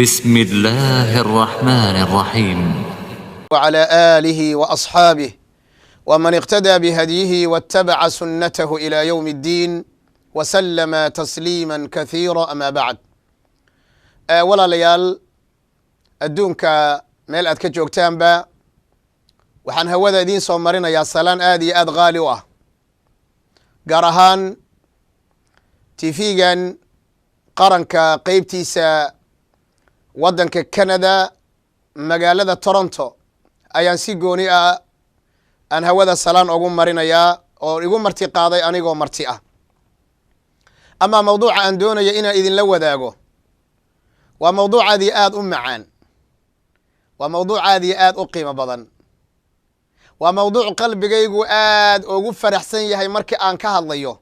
بسم الله الرحمن الرحيم. وعلى آله وأصحابه ومن اقتدى بهديه واتبع سنته إلى يوم الدين وسلم تسليما كثيرا، أما بعد. Walaalayaal, adduunka meel aad ka joogtaanba, waxaan hawada idiin soo marinayaa salaan aad iyo aad qaali u ah, gaar ahaan TV-gan qaranka qeybtiisa waddanka Canada, magaalada Toronto, ayaan si gooni ah aan hawada salaan ugu marinayaa oo igu marti qaaday anigoo marti ah. Amaa mawduuca aan doonaya inaan idinla wadaago waa mawduuc aad iyo aad u macaan, waa mawduuc aad iyo aad u qiimo badan, waa mawduuc qalbigaygu aad ugu faraxsan yahay markii aan ka hadlayo.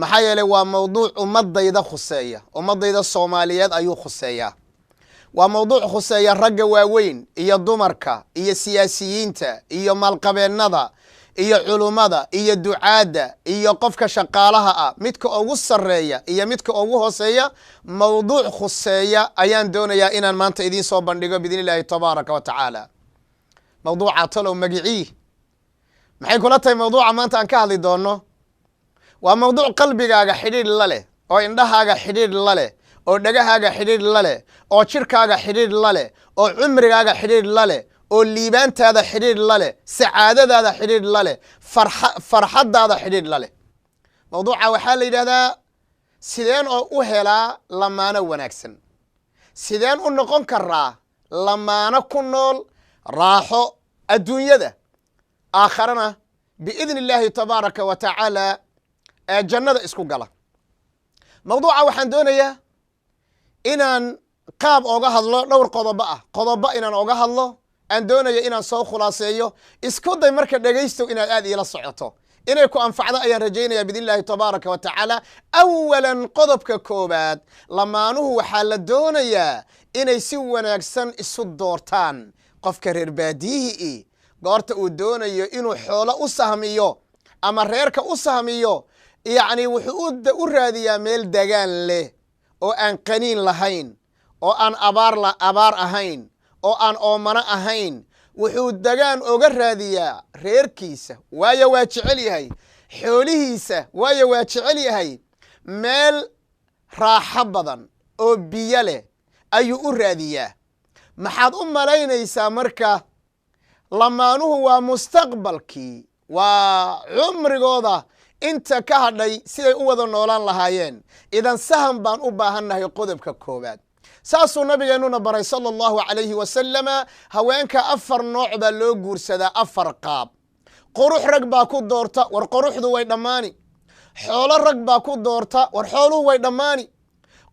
Maxaa yeelay, waa mawduuc ummadayda khuseeya, ummadayda Soomaaliyeed ayuu khuseeyaa. Waa mawduuc khuseeya ragga waaweyn iyo dumarka iyo siyaasiyiinta iyo maalqabeennada iyo culummada iyo ducaadda iyo qofka shaqaalaha ah, midka ugu sarreeya iyo midka ugu hooseeya. Mawduuc khuseeya ayaan doonayaa inaan maanta idiin soo bandhigo biidni illaahi tabaaraka wa tacaala. Mawduuca talow magicii maxay kula tahay? Mawduuca maanta aan ka hadli doono waa mawduuc qalbigaaga xidhiidh la leh, oo indhahaaga xidhiidh la leh, oo dhegahaaga xidhiidh la leh, oo jirkaaga xidhiidh la leh, oo cumrigaaga xidhiidh la leh, oo liibaantaada xidhiidh la leh, sacaadadaada xidhiidh la leh, farxaddaada xidhiidh la leh. Mawduuca waxaa la yidhahdaa: sideen oo u helaa lamaano wanaagsan? Sideen u noqon karaa lamaano ku nool raaxo adduunyada, aakharana biidni illaahi tabaaraka wa tacaala ee jannada isku gala? Mawduuca waxaan doonayaa inaan qaab ooga hadlo dhowr qodobo ah, qodobo inaan oga hadlo aan doonaya inaan soo khulaaseeyo. Isku day marka, dhegaystow, inaad aad iila socoto. Inay ku anfacdo ayaan rajaynaya biidni illaahi tabaaraka wa tacaala. Awalan, qodobka koobaad, lamaanuhu waxaa la doonayaa inay si wanaagsan isu doortaan. Qofka reer baadiyihii goorta uu doonayo inuu xoolo u sahmiyo ama reerka u sahmiyo, yacni wuxuu u raadiyaa meel degaan leh oo aan qaniin lahayn, oo aan abaar ahayn, oo aan oomano ahayn. Wuxuu degaan oga raadiyaa reerkiisa, waayo waa jecel yahay xoolihiisa, waayo waa jecel yahay. Meel raaxo badan oo biyo leh ayuu u raadiyaa. Maxaad u malaynaysaa marka? Lamaanuhu waa mustaqbalkii, waa cumrigooda inta ka hadhay siday u wada noolaan lahaayeen. Idan sahan baan u baahannahay, qodobka koowaad. Saasuu nabigeennuna baray sala allahu calayhi wasalama. Haweenka afar nooc baa loo guursadaa, afar qaab. Qurux rag baa ku doorta, war quruxdu way dhammaani. Xoolo rag baa ku doorta, war xooluhu way dhammaani.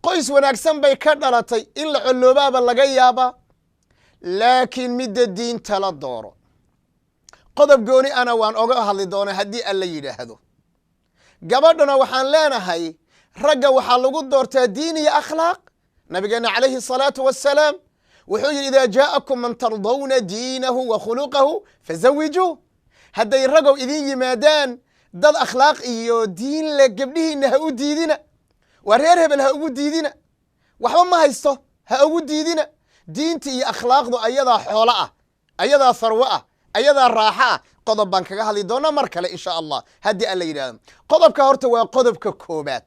Qoys wanaagsan bay ka dhalatay, in la colloobaaba laga yaabaa. Laakiin midda diinta la dooro. Qodob gooni ana waan oga hadli doonaa haddii Alla yidhaahdo. Gabadhana waxaan leenahay, ragga waxaa lagu doortaa diin iyo akhlaaq. Nabigeenna calayhi asalaatu wassalaam wuxuu yidhi: "Idaa jaa'akum man tardawna diinahu wa khuluqahu fazawijuuh." Hadday ragow idin yimaadaan dad akhlaaq iyo diin leh, gabdhihiinna ha u diidina. Waa reer hebel ha ugu diidina, waxba ma haysto ha ugu diidina. Diinta iyo akhlaaqdu ayadaa xoolo ah, ayadaa sarwo ah, ayadaa raaxo ah. Qodob baan kaga hadli doonaa mar kale insha Allah haddii Alla yidhahdo. Qodobka horta waa qodobka koobaad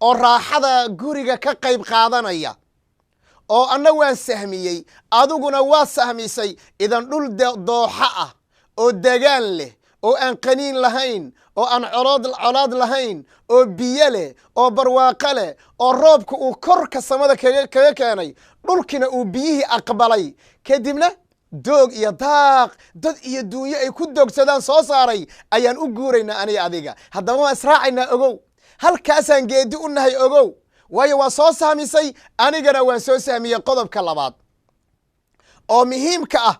oo raaxada guriga ka qayb qaadanaya, oo anna waan sahmiyey, adiguna waa sahmisay. Idan dhul dooxo ah oo degaan leh, oo aan qaniin lahayn, oo aan colaad lahayn, oo biyo leh, oo barwaaqo leh, oo roobka uu korka samada kaga keenay, dhulkina uu biyihii aqbalay, kadibna doog iyo daaq dad iyo duunyo ay ku doogsadaan soo saaray, ayaan u guuraynaa aniga adiga. Haddaba waan israacaynaa, ogow. Halkaasaan geedi u nahay, ogow, waayo waa soo sahmisay, anigana waan soo sahmiyey. Qodobka labaad oo muhiimka ah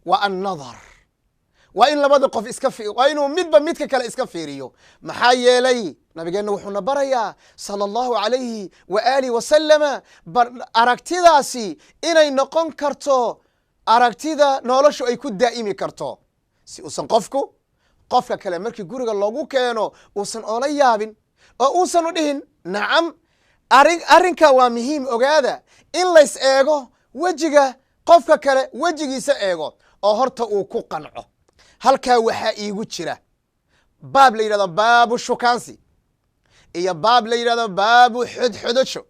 waa annadar. Waa in labada qof iska, waa inuu midba midka kale iska fiiriyo. Maxaa yeelay, nabigeenna wuxuuna barayaa sala allahu calayhi wa aalihi wasalama aragtidaasi inay noqon karto aragtida noloshu ay ku daa'imi karto, si uusan qofku qofka kale markii guriga loogu keeno uusan oola yaabin oo uusan u dhihin nacam. Arrinka waa muhiim. Ogaada in lays eego wejiga, qofka kale wejigiisa eego oo horta uu ku qanco. Halkaa waxaa iigu jira baab la yidhahdo baabu shukaansi iyo baab la yidhahdo baabu xodxodasho.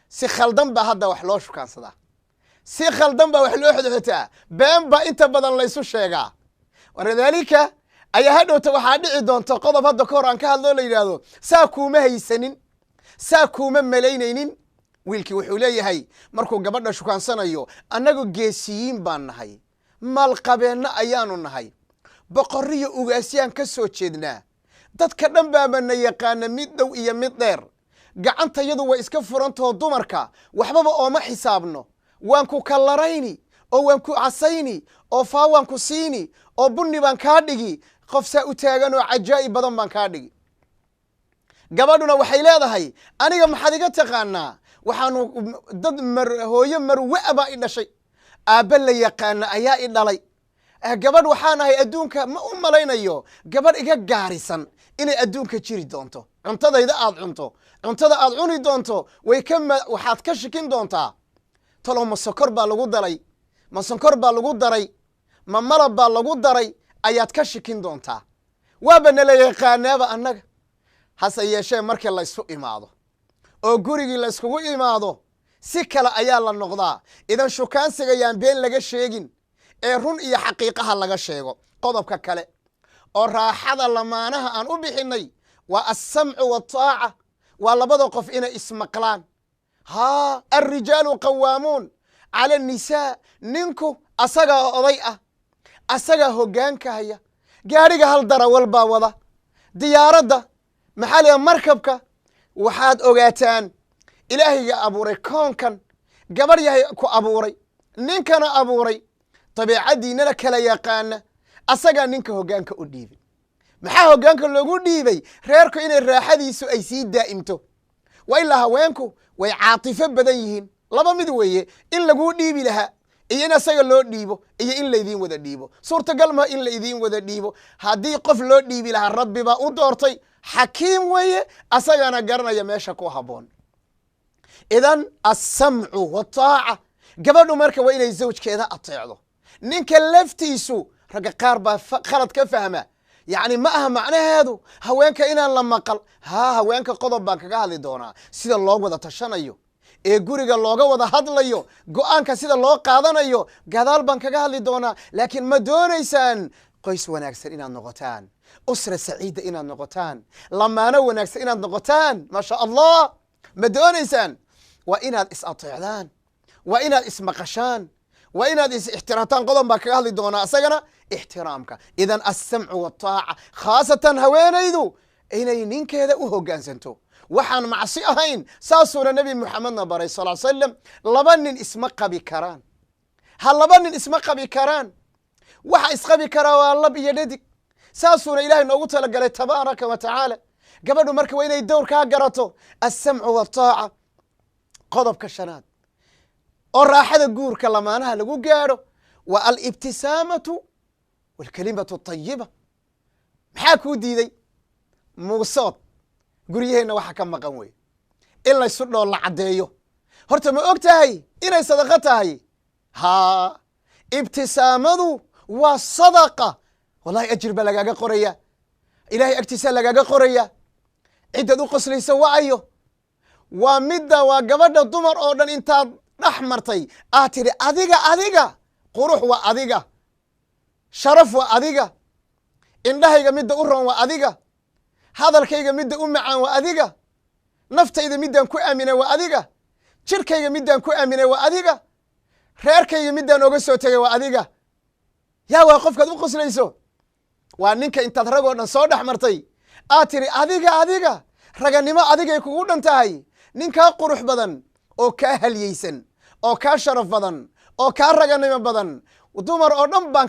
Si khaldan baa hadda wax loo shukaansadaa, si khaldan baa wax loo xodxotaa, been baa inta badan laysu sheegaa. Walidaalika ayaa hadhowta waxaa dhici doonta qodob hadda ka hor aan ka hadloo la yidhaahdo saa kuuma haysanin, saa kuuma malaynaynin. Wiilkii wuxuu leeyahay markuu gabadha shukaansanayo, annagu geesiyiin baan nahay, maalqabeenno ayaanu nahay, boqorriyo ugaasyaan ka soo jeednaa, dadka dhan baaba na yaqaana mid dhow iyo mid dheer, gacantayadu way iska furantahoo dumarka waxbaba ooma xisaabno, waan ku kallarayni oo waan ku casayni oo faa waan ku siini oo bunni baan kaa dhigi, qof saa u taagan oo cajaa'ib badan baan kaa dhigi. Gabadhuna waxay leedahay aniga maxaad iga taqaanaa, waxaanu dad hooyo marwa baa i dhashay, aabbe la yaqaana ayaa i dhalay, gabadh waxaan ahay adduunka ma u malaynayo gabadh iga gaarisan inay adduunka jiri doonto. Cuntadayda aad cunto, cuntada aad cuni doonto way ka waxaad ka shikin doontaa talow ma sokor baa lagu daray, ma sonkor baa lagu daray, ma malab baa lagu daray ayaad ka shikin doontaa. Waaba nala yaqaanaaba annaga. Hase yeeshee markii laysu imaado oo gurigii layskugu imaado si kale ayaa la noqdaa. Idan shukaansiga yaan been laga sheegin ee run iyo xaqiiqaha laga sheego. Qodobka kale oo raaxada lamaanaha aan u bixinnay waa alsamcu waataaca, waa labada qof inay ismaqlaan. Haa, alrijaalu qawaamuun cala annisaa. Ninku asagaa oday ah, asagaa hoggaanka haya, gaadhiga hal darawal baa wada, diyaaradda maxaa la markabka. Waxaad ogaataan ilaahayga abuuray koonkan gabadh yahay ku abuuray, ninkana abuuray, dabiicaddiinana kala yaqaana, asagaa ninka hoggaanka u dhiibay. Maxaa hoggaanka loogu dhiibay? Reerku inay raaxadiisu ay sii daa'imto. Wa ilaa haweenku way caatifo badan yihiin. Laba mid weeye, in laguu dhiibi lahaa iyo in asaga loo dhiibo iyo in laydiin wada dhiibo. Suurtagal ma in laydiin wada dhiibo. Haddii qof loo dhiibi lahaa rabbi baa u doortay, xakiim weeye, asagana garanaya meesha ku habboon. Idan alsamcu waataaca, gabadhu marka waa inay zawjkeeda ateecdo. Ninka laftiisu ragga qaar baa khalad ka fahma, yacni ma aha macnaheedu haweenka inaan la maqal. Haa, haweenka qodob baan kaga hadli doonaa sida loo wada tashanayo ee guriga looga wada hadlayo, go'aanka sida loo qaadanayo gadaal baan kaga hadli doonaa. Laakiin ma doonaysaan qoys wanaagsan inaad noqotaan, usra saciida inaad noqotaan, lamaano wanaagsan inaad noqotaan? Maasha Allah, ma doonaysaan? Waa inaad is ateecdaan, waa inaad ismaqashaan, waa inaad is ixtiraamtaan. Qodob baan kaga hadli doonaa isagana ixtiraamka. Idan alsamcu waataaca, khaasatan haweenaydu inay ninkeeda u hoggaansanto waxaan macsi ahayn. Saasuuna nebi Muxamedna baray sal ly slam. Laba nin isma qabi karaan, ha laba nin isma qabi karaan, waxa isqabi karaa waa lab iyo dhadig. Saasuuna ilahay noogu talagalay tabaaraka wa tacaala. Gabadhu marka waa inay dowrkaa garato, alsamcu waataaca. Qodobka shanaad oo raaxada guurka lamaanaha lagu gaadho waa alibtisaamatu waalkalimatu atayiba. Maxaa kuu diiday muusood? Guryaheenna waxa ka maqan wey in laysu dhool la caddeeyo. Horta ma og tahay inay sadaqo tahay? Haa, ibtisaamadu waa sadaqa. Wallahi ajir baa lagaaga qoraya, ilahay agtiisaa lagaaga qoraya. Ciddaad u qoslaysa waayo waa midda, waa gabadha dumar oo dhan intaad dhex martay aad tidhi adiga, adiga qurux waa adiga, sharaf waa adiga, indhahayga midda u roon waa adiga, hadalkayga midda u macaan waa adiga, naftayda middaan ku aaminay waa adiga, jirkayga middaan ku aaminay waa adiga, reerkayga middaan oga soo tegay waa adiga. Yaa waa qofkaad u qoslayso? Waa ninka intaad ragoo dhan soo dhex martay aad tidhi adiga, adiga raganimo adigay kugu dhan tahay. Ninkaa qurux badan oo kaa halyeysan oo kaa sharaf badan oo kaa raganimo badan, dumar oo dhan baan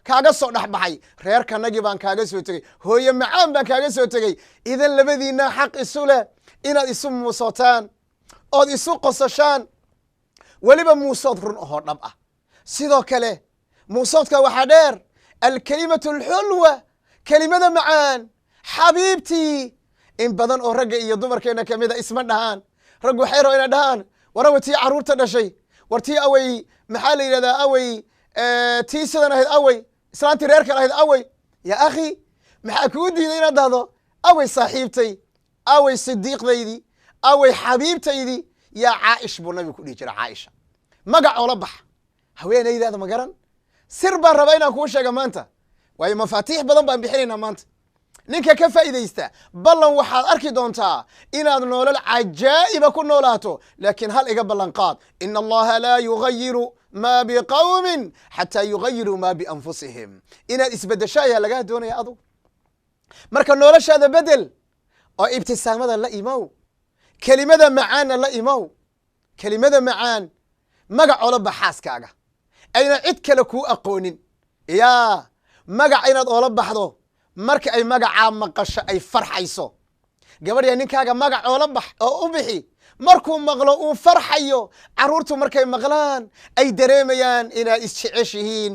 kaaga soo dhex baxay, reerkanagii baan kaaga soo tegey, hooye macaan baan kaaga soo tegey. Idan labadiinna xaq isu leh inaad isu muusotaan ood isu qosashaan, weliba muusood run ahoo dhab ah. Sidoo kale muusoodka waxaa dheer alkelimatu alxulwa, kelimada macaan, xabiibtii. In badan oo ragga iyo dumarkeenna kamida isma dhahaan. Raggu waxay raba inay dhahaan, war awey tii carruurta dhashay, war tii awey, maxaa la yidhahdaa, awey tii sidan ahayd, awey islaantii reerkan ahayd, awey. Ya akhi, maxaa kuu diiday inaad dhahdo, awey saaxiibtay, awey sidiiqdaydii, awey xabiibtaydii? Yaa Caa'ish buu nabigu ku dhihi jira. Caaisha magac oola bax haweenaydaada. Ma garan, sir baan rabaa inaan kuu sheega maanta, waayo mafaatiix badan baan bixinaynaa maanta. Ninka ka faa'iidaysta ballan, waxaad arki doontaa inaad nolol cajaa'iba ku noolaato. Laakiin hal iga ballan qaad: ina Allaha laa yugayiru ma biqawmin xataa yugayiruu ma bianfusihim. Inaad isbeddesho ayaa lagaa doonaya adugu. Marka noloshaada bedel oo ibtisaamada la imow, kelimada macaanna la imow, kelimada macaan. Magac oola bax xaaskaaga ayna cid kale kuu aqoonin. Yaa magac inaad oola baxdo, marka ay magacaa maqasho ay farxayso. Gabadhya, ninkaaga magac oola bax oo u bixi, markuu maqlo uu farxayo. Carruurtu markay maqlaan ay dareemayaan inaad isjeceshihiin.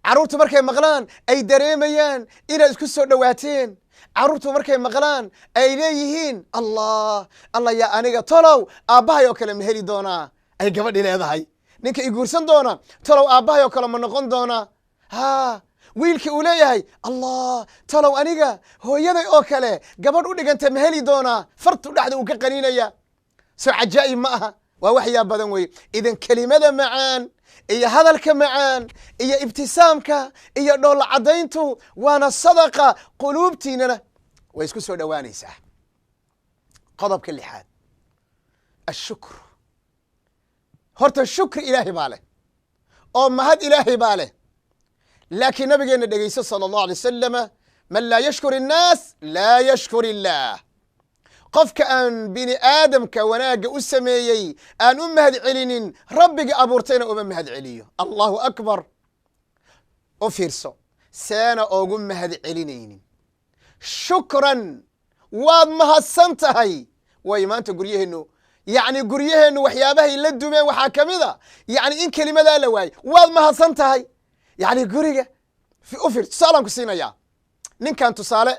Carruurtu markay maqlaan ay dareemayaan inaad isku soo dhowaateen. Carruurtu markay maqlaan ay leeyihiin, "Allah, Allah, yaa aniga tolow aabbahay oo kale ma heli doonaa?" Ay gabadhi leedahay, "Ninka i guursan doona tolow aabbahay oo kale ma noqon doonaa?" Ha, wiilkii uu leeyahay, "Allah, talow aniga hooyaday oo kale gabadh u dhiganta ma heli doonaa?" Fartu dhexda uu ka qaninaya. Soo cajaa'ib ma aha? Waa wax yaa badan weye. Idan kelimada macaan iyo hadalka macaan iyo ibtisaamka iyo dhoolla caddayntu waana sadaqa, quluubtiinana way isku soo dhowaanaysaa. Qodobka lixaad, ashukr. Horta shukri Ilaahay baa leh oo mahad Ilaahay baa leh, laakiin nabigeenna dhegeyso, sala Allahu alay wasalama: "Man laa yashkur innaas laa yashkur illaah." Qofka aan bini aadamka wanaagga u sameeyey aan u mahad celinin, Rabbiga abuurtayna uma mahad celiyo. Allahu akbar! U fiirso, seena oogu mahad celinaynin. Shukran, waad mahadsan tahay. Way maanta guryaheennu, yacni guryaheennu waxyaabahay la dumeen waxaa ka mid a, yacni, in kelimadaa la waayey, "Waad mahadsan tahay." Yacni guriga u fiir, tusaalaan ku siinayaa. Ninkan tusaale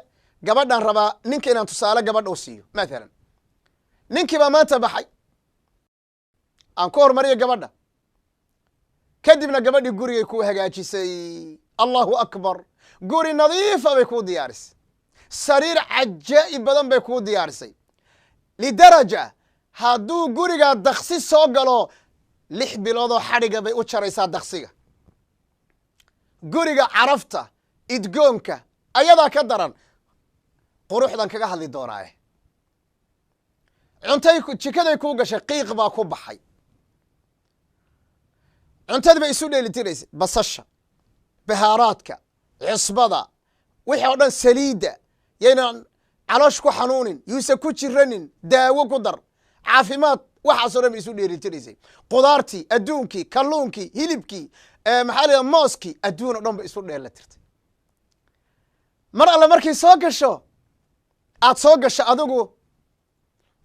gabadhaan rabaa, ninka inaan tusaale gabadha u siiyo. Mathalan, ninkii baa maanta baxay, aan ku hormariya gabadha. Kadibna gabadhii gurigay kuu hagaajisay. Allahu akbar! Guri nadiifa bay kuu diyaarisay, sariir cajaa'ib badan bay kuu diyaarisay, lidaraja hadduu gurigaa daksi soo galo, 6 biloodoo xadhiga bay u jaraysaa daksiga guriga. Carafta idgoonka ayadaa ka daran. Quruxdan kaga hadli doonaaye. Cuntay jikaday kuu gashay, qiiq baa ku baxay. Cuntadii bay isu dheelitiraysay: basasha, bahaaraadka, cusbada, wixii oo dhan, saliidda. Yaynan caloosh ku xanuunin, yuusan ku jiranin, daawo ku dar, caafimaad. Waxaasoo dhan bay isu dheelitiraysay. Qudaartii, adduunkii, kalluunkii, hilibkii, maxaa la yidhaha, mooskii, adduun o dhan bay isu dheelitirtay. Mar alle markay soo gasho, aad soo gasho adigu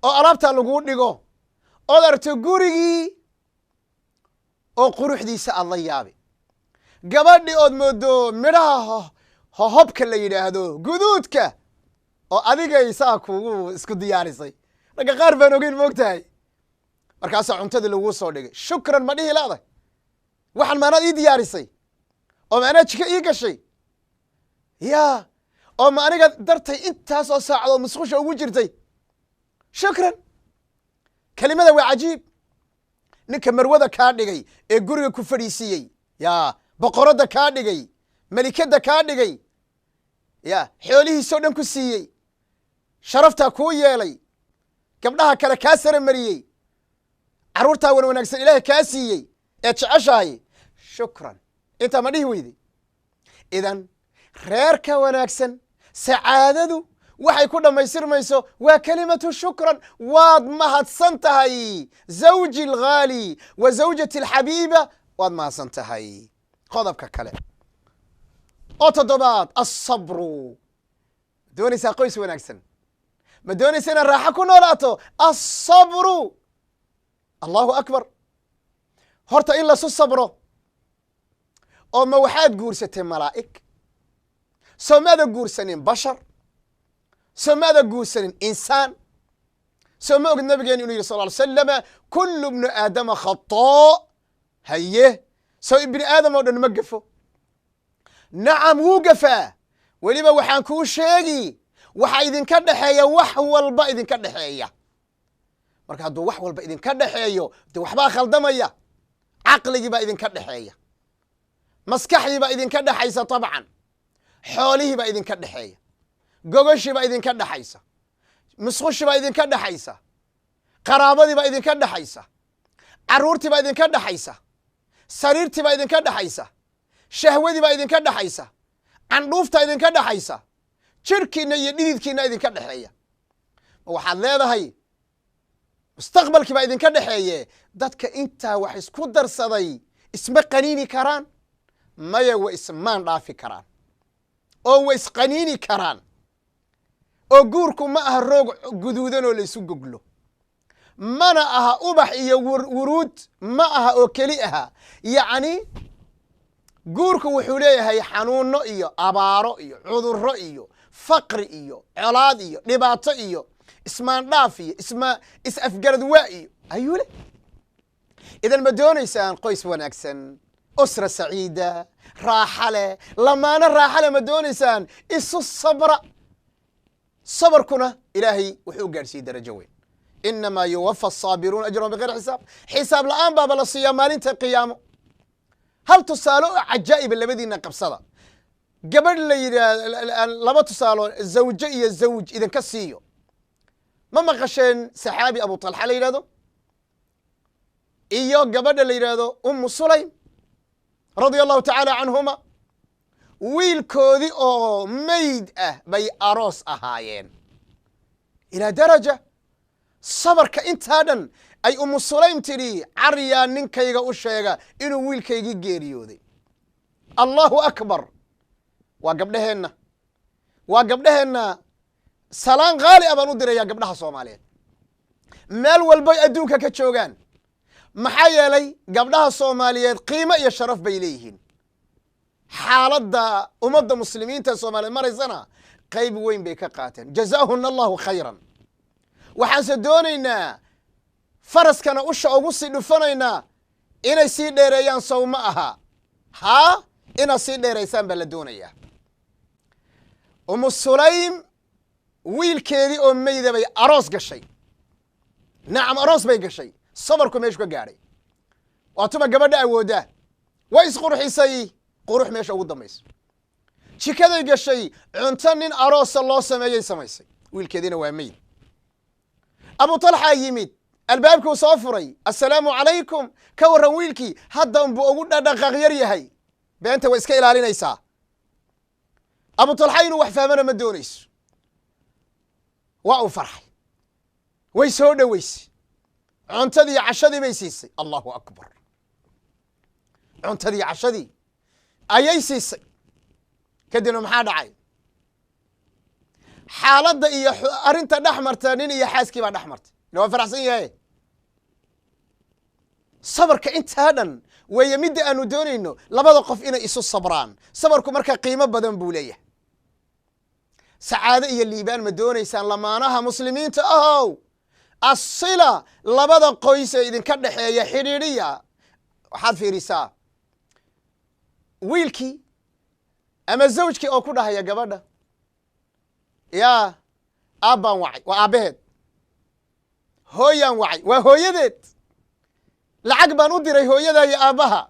oo alaabtaa laguu dhigo, ood aragto gurigii oo quruxdiisa aad la yaabi, gabadhi ood moodo midhaha hohobka la yidhaahdo, guduudka, oo adigay saa kugu isku diyaarisay. Ragga qaar baan ogeyn, moog tahay. Markaasaa cuntadii laguu soo dhigay. Shukran ma dhihi laaday? Waxaan maanaad ii diyaarisay oo maanaa jiko ii gashay ya, oo ma aniga dartay intaasoo saacadood musqusha ugu jirtay? Shukran, kelimada waa cajiib. Ninka marwada kaa dhigay ee guriga ku fadhiisiiyey, ya boqoradda kaa dhigay, melikadda kaa dhigay, ya xoolihiisoo dhan ku siiyey, sharaftaa kuu yeelay, gabdhaha kale kaa sara mariyey, carruurtaa wan wanaagsan Ilaahay kaa siiyey ee jeceshahay, shukran intaa ma dhihi weyday? Idan reerka wanaagsan sacaadadu waxay ku dhammaystirmayso waa kelimatu shukran, waad mahadsan tahay. Zawji alghaali wa zawjati alxabiiba, waad mahadsan tahay. Qodobka kale oo toddobaad, asabru. Doonaysaa qoys wanaagsan? Ma doonaysa inaad raaxo ku noolaato? Asabru. Allahu akbar! Horta in lasu sabro. Oo ma waxaad guursatay malaa'ig? Soo maada guursanin bashar? Soo maada guursanin insaan? Soo ma ogid nabigeenu inuu yidhi sal ly salama, kullu bnu aadama khataa? Haye, soo ibni aadam oo dhan ma gafo? Nacam, wuu gafaa. Weliba waxaan kuu sheegi, waxa idinka dhexeeya wax walba idinka dhexeeya. Marka hadduu wax walba idinka dhexeeyo, de waxbaa khaldamaya. Caqligii baa idinka dhexeeya, maskaxdii baa idinka dhexaysa, tabcan xoolihii baa idinka dhexeeya, gogoshii baa idinka dhexaysa, musqushii baa idinka dhexaysa, qaraabadii baa idinka dhexaysa, caruurtii baa idinka dhexaysa, sariirtii baa idinka dhexaysa, shahwadii baa idinka dhexaysa, candhuufta idinka dhexaysa, jirhkiina iyo dhididkiina idinka dhexeeya. Ma waxaad leedahay mustaqbalkii baa idinka dhexeeye? Dadka intaa wax isku darsaday isma qaniini karaan? Maya, wa ismaan dhaafi karaan oo wa isqaniini karaan. Oo guurku ma aha roog guduudan oo laysu goglo, mana aha ubax iyo wuruud ma aha oo keli aha. Yacni guurku wuxuu leeyahay xanuuno iyo abaaro iyo cudurro iyo faqri iyo colaad iyo dhibaato iyo ismaandhaaf iyo isma is-afgaradwaa iyo ayuu le. Idan ma doonaysaan qoys wanaagsan, usra saciida, raaxa leh, lamaano raaxa leh ma doonaysaan? Isu sabra. Sabarkuna Ilaahay wuxuu u gaadhsiiyey darajo weyn. Inamaa yuwafa asaabiruuna ajrahum bigayri xisaab. Xisaab la'aan baaba la siiyaa maalinta qiyaamo. Hal tusaale oo cajaa'iba labadiina qabsada. Gabadh la yidhaah, laba tusaalo, zawjo iyo zawj idinka siiyo. Ma maqasheen saxaabi Abu Talxa la yidhahdo iyo gabadha la yidhaahdo Umu Sulaym radia Allahu tacaala canhuma? Wiilkoodii oo mayd ah bay aroos ahaayeen. Ilaa daraja sabarka intaa dhan ay Umu Sulaym tidhi, caryaa ninkayga u sheega inuu wiilkaygii geeriyooday. Allahu akbar! Waa gabdhaheenna, waa gabdhaheenna. Salaan qaali ah baan u dirayaa gabdhaha Soomaaliyeed meel walbay adduunka ka joogaan. Maxaa yeelay, gabdhaha Soomaaliyeed qiimo iyo sharaf bay leeyihiin. Xaaladda ummadda muslimiinta Soomaaliyeed maraysana qayb weyn bay ka qaateen. Jazaahuna Allahu khayran. Waxaanse doonaynaa, faraskana usha ugu sii dhufanaynaa, inay sii dheereeyaan. Sow ma aha? Haa, inaad sii dheeraysaan baa la doonayaa. Umu Sulaym wiilkeedii oo meyda bay aroos gashay. Nacam, aroos bay gashay. Sabarku meeshu ka gaadhay waa tuma gabadha awooddaa. Way isqurxisay, qurux meesha ugu dambayso. Jikaday gashay, cunto nin aroosa loo sameeyey samaysay. Wiilkeediina waa meyd. Abu Talxaa yimid, albaabkuu soo furay. Assalaamu calaykum, ka warran wiilkii? Hadda unbuu ugu dhadhaqaaq yar yahay. Beenta way iska ilaalinaysaa. Abu Talxa inuu wax fahmana ma doonayso. Waa uu farxay, way soo dhoweysay, cuntadii cashadii bay siisay. Allahu akbar! Cuntadii cashadii ayay siisay. Kadibna maxaa dhacay? Xaaladda iyo arrinta dhex marta nin iyo xaaskii baa dhex martay. Ila waa faraxsan yahay. Sabarka intaa dhan weeye midda aanu doonayno, labada qof inay isu sabraan. Sabarku marka qiimo badan buu leeyahay. Sacaado iyo liibaan ma doonaysaan, lamaanaha muslimiinta ahow? Asila labada qoys ee idinka dhexeeya xidhiidhiya. Waxaad fiirisaa wiilkii ama zawjkii oo ku dhahaya gabadha, yaa aabbaan wacay, waa aabbaheed; hooyaan wacay, waa hooyadeed; lacag baan u diray hooyadaa iyo aabbaha.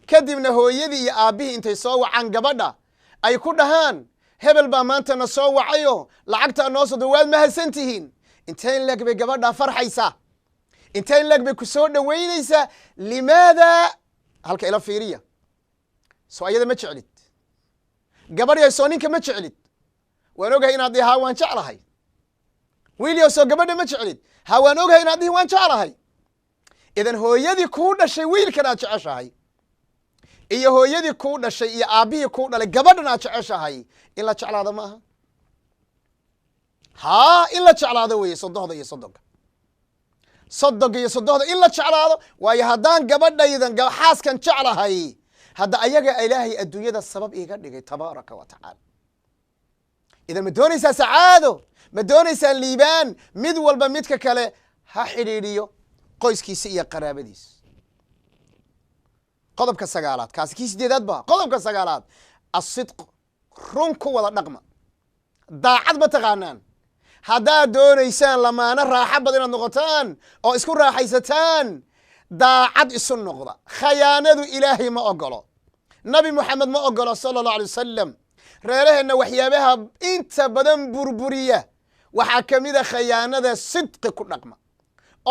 Kadibna hooyadii iyo aabbihii intay soo wacaan gabadha ay ku dhahaan, hebel baa maantana soo wacayo, lacagtaa noo soo, waad mahadsan tihiin. Inteen leeg bay gabadhaa farxaysaa? Inteen leeg bay ku soo dhoweynaysaa? Limaada? Halka ila fiiriya. Soo ayada ma jeclid? Gabadhyay, soo ninka ma jeclid? Waan ogahay inaad dhihi, haa, waan jeclahay. Wiilyow, soo gabadha ma jeclid? Ha, waan ogahay inaad dhihi, waan jeclahay. Idan hooyadii kuu dhashay wiilkan aad jeceshahay iyo hooyadii kuu dhashay iyo aabbihii kuu dhalay gabadhan aad jeceshahay, in la jeclaado ma aha? Haa, in la jeclaado weeye. Sodohda iyo sodonka, sodonka iyo sodohda in la jeclaado waayo. Haddaan gabadhaydan xaaskan jeclahay, hadda ayaga Ilaahay adduunyada sabab iiga dhigay, tabaaraka wa tacaala. Idan ma doonaysaa sacaado? Ma doonaysaan liibaan? Mid walba midka kale ha xidhiidhiyo qoyskiisa iyo qaraabadiisa. Qodobka sagaalaad, kaasi kii sideedaad ba. Qodobka sagaalaad, asidq, run ku wada dhaqma, daacad. Ma taqaanaan, haddaad doonaysaan lamaano raaxo badan inaad noqotaan oo isku raaxaysataan, daacad isu noqda. Khayaanadu Ilaahay ma ogolo, Nabi Moxamed ma ogolo, sala Allahu alay wasalam. Reeraheenna waxyaabaha inta badan burburiya waxaa ka mid a khayaanada. Sidqi ku dhaqma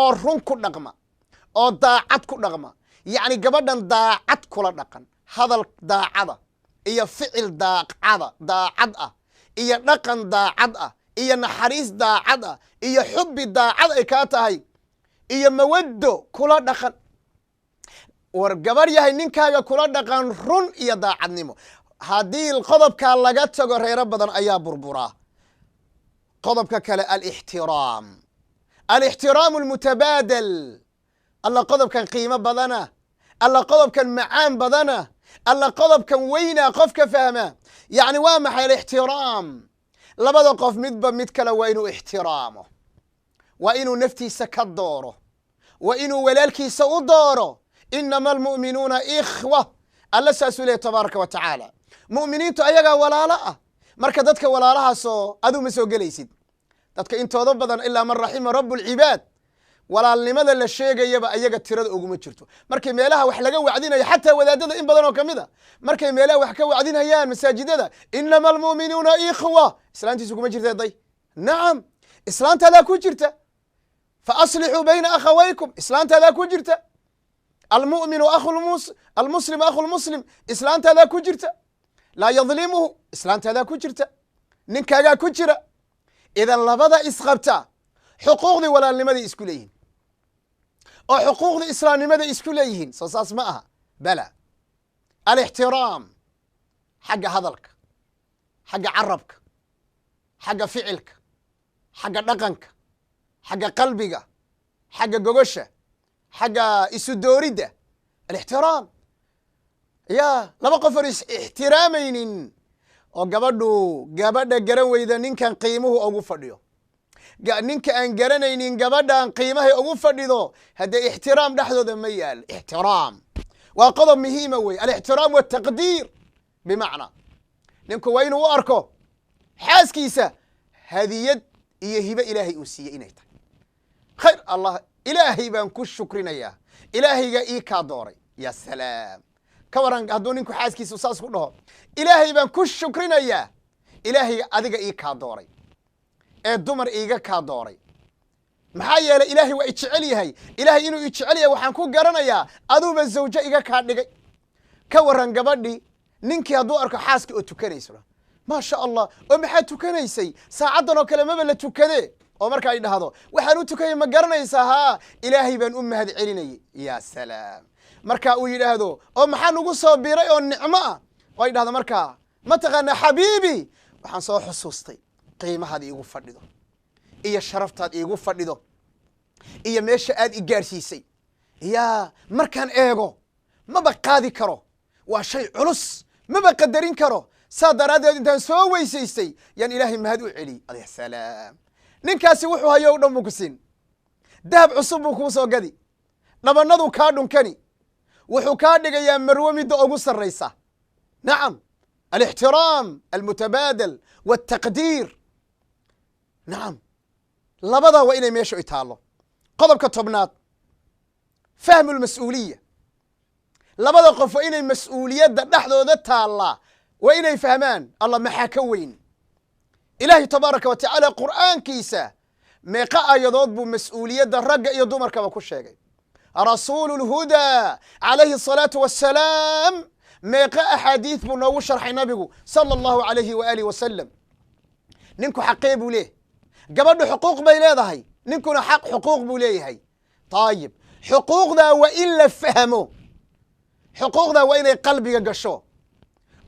oo run ku dhaqma oo daacad ku dhaqma. Yacni gabadhan daacad kula dhaqan, hadal daacada iyo ficil daacada daacad ah iyo dhaqan daacad ah iyo naxariis daacad ah iyo xubbi daacad ay kaa tahay iyo mawaddo kula dhaqan. War gabarh yahay, ninkaaga kula dhaqan run iyo daacadnimo. Haddii qodobkaa laga tago, reero badan ayaa burburaa. Qodobka kale, alixtiraam, alixtiraamu almutabaadal. Alla qodobkan qiimo badana, alla qodobkan macaan badana, alla qodobkan weyna qofka fahma. Yacni waa maxay alixtiraam? Labada qof midba mid kale waa inuu ixtiraamo, waa inuu naftiisa ka dooro, waa inuu walaalkiisa u dooro. Inama almu'minuuna ikhwa, Alla saasuu lehy tabaaraka wa tacaala. Mu'miniintu ayagaa walaalo ah. Marka dadka walaalahaasoo aduu ma soo gelaysid. Dadka intooda badan, ilaa man raxima rabu lcibaad, walaalnimada la sheegayaba ayaga tirada uguma jirto. Markay meelaha wax laga wacdinayo, xataa wadaadada in badan oo kamid a markay meelaha wax ka wacdinayaan masaajidada, inama almu'minuuna ikhwa, islaantiisu kuma jirta. Day nacam, islaantaadaa ku jirta. Fa aslixuu bayna akhawaykum, islaantaadaa ku jirta. Almu'minu almuslimu akhu lmuslim, islaantaadaa ku jirta. Laa yadlimuhu, islaantaadaa ku jirta, ninkaagaa ku jira. Idan labada isqabta xuquuqdii walaalnimaday isku leeyihin oo xuquuqdii islaamnimaday isku leeyihiin. Soo saas ma aha? Bala, alixtiraam xagga hadalka, xagga carabka, xagga ficilka, xagga dhaqanka, xagga qalbiga, xagga gogosha, xagga isu dooridda. Alixtiraam ya laba qof oon is ixtiraamaynin oo gabadhu gabadha garan weyda ninkan qiimuhu ugu fadhiyo, ninka aan garanaynin gabadhan qiimahay ugu fadhido, haddee ixtiraam dhexdooda ma yaal. Ixtiraam waa qodob muhiima wey, alixtiraam waltaqdiir. Bimacnaa ninku waa inuu u arko xaaskiisa hadiyad iyo hibe Ilaahay uu siiyey inay tahay. Khayr Allah, Ilaahay baan ku shukrinayaa, Ilaahayga ii kaa dooray. Ya salaam! Ka waran hadduu ninku xaaskiisa saas ku dhaho: "Ilaahay baan ku shukrinayaa, Ilaahayga adiga ii kaa dooray ee dumar iiga kaa dooray. Maxaa yeelay Ilaahay waa i jecel yahay. Ilaahay inuu i jecel yahay waxaan ku garanayaa aduuba zawjo iga kaa dhigay." Ka waran gabadhii ninkii hadduu arko xaaskii oo tukanayso: "Maasha Allah, oo maxaad tukanaysay? Saacaddan oo kale maba la tukadee." Oo marka ay dhahdo: "Waxaan u tukayay ma garanaysaa? Haa, Ilaahay baan u mahad celinayay." Ya salaam! Marka uu yidhaahdo: "Oo maxaa nugu soo biray oo nicmo ah?" Oo ay dhahdo markaa: "Ma taqaanaa xabiibi, waxaan soo xusuustay qiimahaad iigu fadhido iyo sharaftaad iigu fadhido iyo meesha aad i gaarsiisay. Yaa markaan eego maba qaadi karo, waa shay culus, maba qadarin karo. Saa daraaddeed intaan soo weysaystay yaan Ilaahay mahad u celiyey." Alayh salaam! Ninkaasi wuxuu hayo o dhan buu ku siin, dahab cusub buu kuu soo gadi, dhabanaduu kaa dhunkani, wuxuu kaa dhigayaa marwo midda ugu sarraysa. Nacam, alixtiraam almutabaadal waltaqdiir. Nacam, labadaa waa inay meesha i taallo. Qodobka 10aad, fahmu lmas-uuliya. Labada qof waa inay mas-uuliyadda dhexdooda taallaa waa inay fahmaan. Allah, maxaa ka weyn? Ilaahay tabaaraka wa tacaala qur'aankiisa meeqa aayadood buu mas-uuliyadda ragga iyo dumarkaba ku sheegay? Rasuulu lhudaa calayhi asalaatu wassalaam meeqa axaadiis buu noogu sharxay nabigu, sala Allahu alayhi waaalih wasalam? Ninku xaqee buu leeyahy? Gabadhu xuquuq bay leedahay, ninkuna xaq xuquuq buu leeyahay. Taayib, xuquuqdaa waa in la fahmo, xuquuqdaa waa inay qalbiga gasho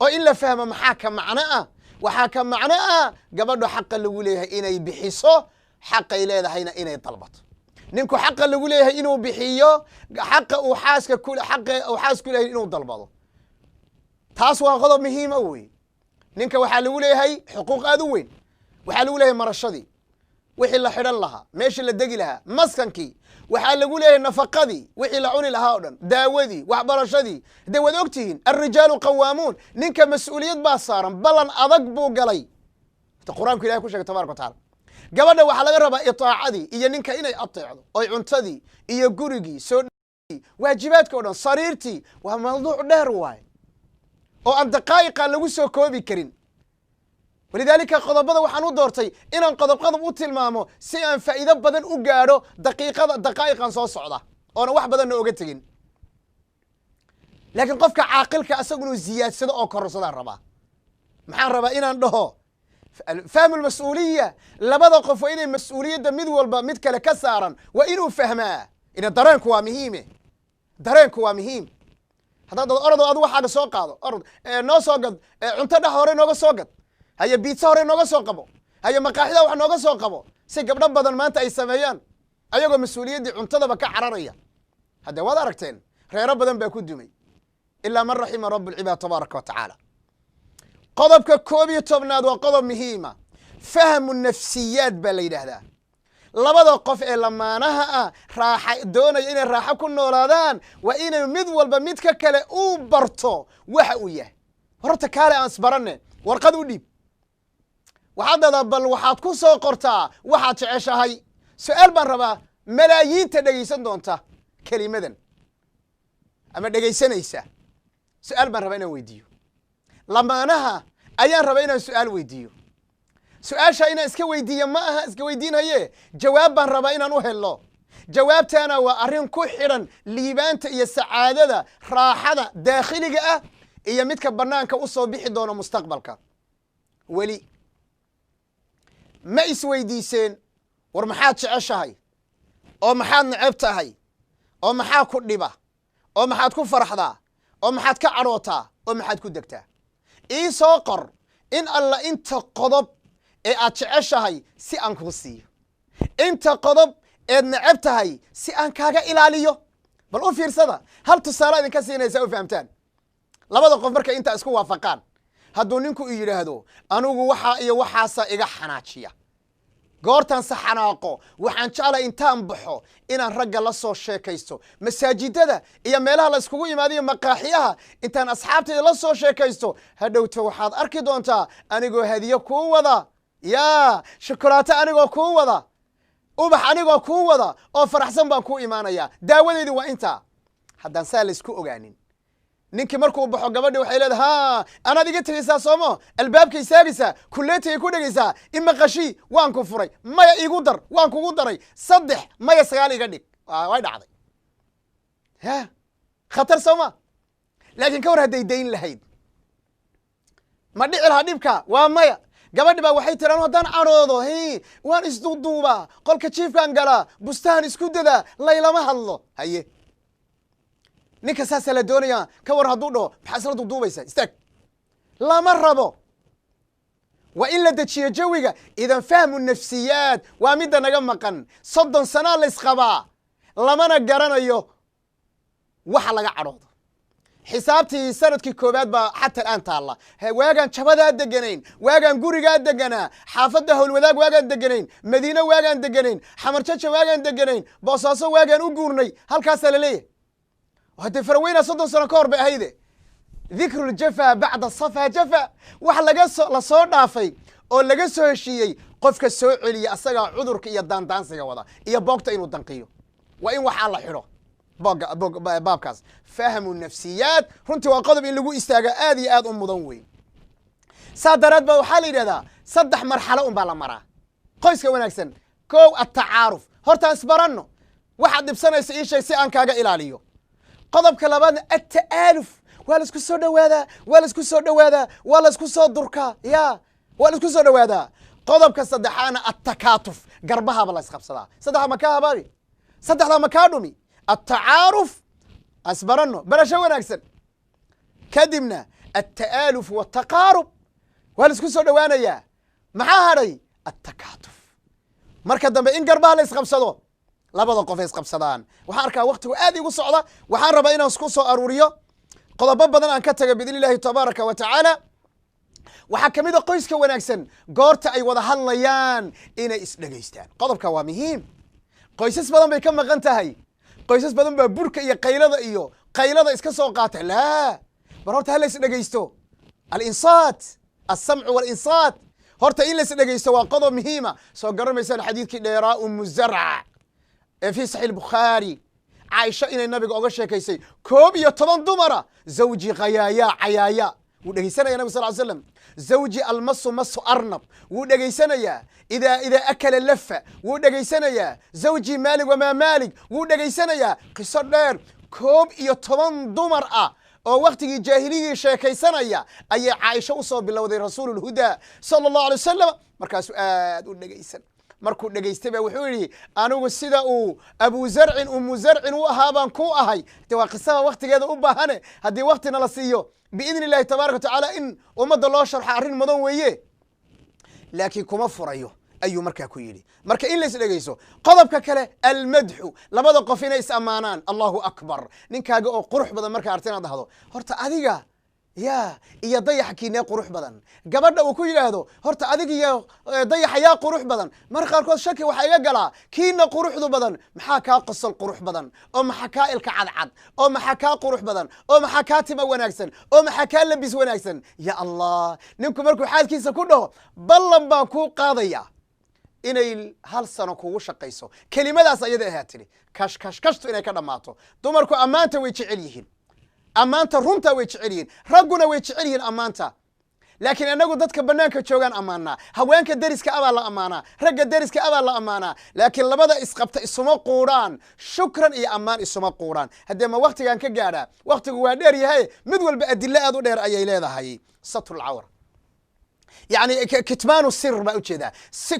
oo in la fahmo. Maxaa ka macno ah? Waxaa ka macno ah gabadhu xaqa lagu leeyahay inay bixiso, xaqay leedahayna inay dalbato. Ninku xaqa lagu leeyahay inuu bixiyo, xaqa uu xaaska ku xaqa uu xaas ku leeyahay inuu dalbado. Taas waa qodob muhiima wey. Ninka waxaa lagu leeyahay xuquuq aad u weyn. Waxaa lagu leeyahay marashadii. Wixii la xidhan lahaa, meeshii la degi lahaa, maskankii, waxaa lagu leeyahay nafaqadii, wixii la cuni lahaa o dhan, daawadii, waxbarashadii. Dee waad ogtihiin, alrijaalu qawaamuun. Ninka mas-uuliyad baa saaran, ballan adag buu galay. Qur-aanku ilahay ku shegay tabaraka wa tacala. Gabadha waxaa laga rabaa itaacadii iyo ninka inay ateecdo, oy cuntadii iyo gurigii soo waajibaadka o dhan, sariirtii. Waa mawduuc dheer waay oo aan daqaa'iqa lagu soo koobi karin. Walidaalika qodobada waxaan u doortay inaan qodob qodob u tilmaamo si aan faa'iido badan u gaadho daqiiqada daqaa'iqan soo socda, oona wax badanna oga tegin. Laakiin qofka caaqilka asagu inuu ziyaadsado oo kororsadaan rabaa. Maxaan rabaa inaan dhaho? Fahmu lmas-uuliya. Labada qof waa inay mas-uuliyadda mid walba mid kale ka saaran waa inuu fahmaa. Ina dareenku waa muhiime, dareenku waa muhiim. Haddaad orado adu waxaaga soo qaado, orod noo soo gad cunto, dhex hore nooga soo gad, haye biitsa hore nooga soo qabo, haye maqaaxida wax nooga soo qabo, si gabdho badan maanta ay sameeyaan ayagoo mas-uuliyaddii cuntadaba ka cararaya. Haddee waad aragteen, reero badan baa ku dumay, ilaa man raxima rabu lcibaad tabaaraka wa tacaala. Qodobka 11aad waa qodob muhiima, fahmu nafsiyaad baa la yidhaahdaa. Labada qof ee lamaanaha ah raaxa doonaya inay raaxo ku noolaadaan waa inay mid walba midka kale uu barto waxa uu yahay. Horta kaale aan isbaranne. Warqad u dhiib, waxaad dhahdaa bal waxaad ku soo qortaa waxaad jeceshahay. Su-aal baan rabaa malaayiinta dhegaysan doonta kelimadan ama dhegaysanaysa. Su-aal baan rabaa inaan weydiiyo lamaanaha, ayaan rabaa inaan su-aal weydiiyo. Su-aasha inaan iska weydiiyo ma aha iska weydiinhaye, jawaab baan rabaa inaan u helo. Jawaabtaana waa arrin ku xidhan liibaanta iyo sacaadada, raaxada daakhiliga ah iyo midka bannaanka u soo bixi doono mustaqbalka. Weli ma isweydiiseen, war maxaad jeceshahay, oo maxaad neceb tahay, oo maxaa ku dhiba, oo maxaad ku faraxdaa, oo maxaad ka cadhootaa, oo maxaad ku degtaa? Ii soo qor in alla inta qodob ee aad jeceshahay si aan kuu siiyo, inta qodob eed neceb tahay si aan kaaga ilaaliyo. Bal u fiirsada, hal tusaale idinka siinaysa u fahamtaan. Labada qof markay intaa isku waafaqaan, hadduu ninku i yidhaahdo anigu waxaa iyo waxaasa iga xanaajiya, goortaan se xanaaqo waxaan jeclay intaan baxo inaan ragga la soo sheekaysto, masaajidada iyo meelaha la iskugu imaadayo, maqaaxiyaha, intaan asxaabtayda la soo sheekaysto, hadhowto waxaad arki doontaa anigoo hadiyo kuu wada, yaa shukulaato anigoo kuu wada, ubax anigoo kuu wada oo faraxsan baan kuu imaanayaa. Daawadeydu waa intaa. Haddaan saa laysku ogaanin, ninkii markuu baxo gabadhi waxay leedahay, ha anaad iga tegaysaa soomo, albaabka istaagaysaa, kulleetayay ku dhegaysaa, imaqashii, waan ku furay, maya iigu dar, waan kugu daray 3, maya 9 iga dhig. Way dhacday ya khatar sooma? Laakiin ka war hadday dayn lahayd, ma dhici lahaa dhibka? Waa maya. Gabadhi baa waxay tiraan, haddaan cadhoodo hi waan isduuduubaa, qolka jiifkaan galaa, bustahan isku dadaa, laylama hadlo. Haye, ninka saasaa la doonaya. Ka war hadduu dhaho, maxaa isla duuduubaysaa, istaag? Lama rabo, waa in la dejiyo jawiga. Idan fahmu nafsiyaad waa midda naga maqan. 30 sanaa laysqabaa, lamana garanayo waxa laga cadhoodo. Xisaabtii sanadkii koowaad baa xata alaan taalla. Waagaan jabadaa deganayn, waagaan gurigaa deganaa, xaafadda howlwadaag waagaan deganayn, madiine waagaan deganayn, xamarjaja waagaan deganayn, Boosaaso waagaan u guurnay, halkaasaa la leeyahay. Haddee faraweyna 30 sano ka hor bay ahayde. Dikru ljafa bacda safa jafa. Wax lagaso la soo dhaafay oo laga soo heshiiyey qofka soo celiya asagaa cudurka iyo daandaansiga wada iyo boogta inuu danqiyo. Waa in waxaa la xidho baabkaas fahmu nafsiyaad. Runtii waa qodob in lagu istaaga aad iyo aad u mudan weyn. Saa daraad ba waxaa la yidhahdaa 3 marxalo un baa la maraa qoyska wanaagsan. Kow, atacaaruf, hortaan isbaranno, waxaad dhibsanaysa ii sheeg si aan kaaga ilaaliyo. Qodobka labaadna atta'aaluf, waa la isku soo dhowaadaa, waa la isku soo dhowaadaa, waa la isku soo durkaa, ya waa la isku soo dhowaadaa. Qodobka saddexaadna attakaatuf, garbahaaba la isqabsadaa. Saddexda ma kaa habaabi? Saddexdaa ma kaa dhumi? Attacaaruf, asbaranno, barasho wanaagsan, kadibna atta'aaluf wataqaarub, waa la isku soo dhowaanayaa. Maxaa hadhay? Attakaatuf, marka dambe in garbaha la isqabsado, labada qof ay isqabsadaan. Waxaan arkaa waktigu aad igu socda. Waxaan rabaa inaan isku soo aruuriyo qodobo badan aan ka taga biidni illahi tabaaraka wa tacaala. Waxaa ka mid a qoyska wanaagsan goorta ay wada hadlayaan inay isdhegaystaan. Qodobka waa muhiim. Qoysas badan bay ka maqan tahay. Qoysas badan baa burka iyo qaylada iyo qaylada iska soo qaata. Laa, bar horta hala isdhegaysto. Alinsaat, alsamcu walinsaat, horta in la isdhegaysto waa qodob muhiima. Soo garanaysaan xadiidkii dheeraa Umu Zarc ee fi Saxiix Bukhaari, Caaisha inay nabiga oga sheekaysay 11 dumara. Zawji khayaaya cayaaya, wuu dhegeysanaya nabig sal slam. Zawji almasu masu arnab, wuu dhegeysanayaa. Idaa akala lafa, wuu dhegeysanayaa. Zawji maalig wamaa maalig, wuu dhegeysanayaa. Qiso dheer, 11 dumar ah oo waktigii jaahiliyii sheekaysanaya ayay Caaisho usoo bilowday Rasuululhudaa sala Allahu alay wasalam. Markaasuu aad u dhegeysan. Markuu dhegeystay ba wuxuu yidhi: "Anigu sida uu Abu Zarcin Umu Zarcin u ahaa baan ku ahay." De waa qisada waktigeeda u baahane, haddii waktina la siiyo biidni Illahi tabaaraka wa tacaala in ummadda loo sharxo arrin mudan weeye, laakiin kuma furayo ayuu markaa ku yidhi. Marka in la is dhegeyso. Qodobka kale, almadxu, labada qof inay is ammaanaan. Allahu akbar! Ninkaaga oo qurux badan markaa arta inaad dhahdo: "Horta adiga ya iyo dayaxa kiinee qurux badan?" Gabadha uu ku yidhaahdo: "Horta adiga iyo dayaxa yaa qurux badan?" Mar qaarkood shaki waxaa iga galaa kiina quruxdu badan. Maxaa kaa qosol qurux badan, oo maxaa kaa ilka cadcad, oo maxaa kaa qurux badan, oo maxaa kaa tima wanaagsan, oo maxaa kaa labis wanaagsan? Ya Allah! Ninku markuu xaaskiisa ku dhaho, ballan baan kuu qaadaya inay hal sano kugu shaqayso kelimadaas ayada ahaa tidhi, kash kash kashtu inay ka dhammaato. Dumarku ammaanta way jecel yihiin, ammaanta runta way jecel yihiin, ragguna way jecel yihiin ammaanta. Laakiin inagu dadka banaanka joogaan ammaanaa, haweenka deriska abaa la ammaanaa, ragga deriska abaa la ammaanaa, laakiin labada isqabta isuma quudhaan shukran iyo ammaan, isuma quudhaan. Haddee ma waktigan ka gaadhaa? Waktigu waa dheer yahay. Mid walba adilo aad u dheer ayay leedahay. Satrulcawra, yani kitmaanu sir baa ujeedaa,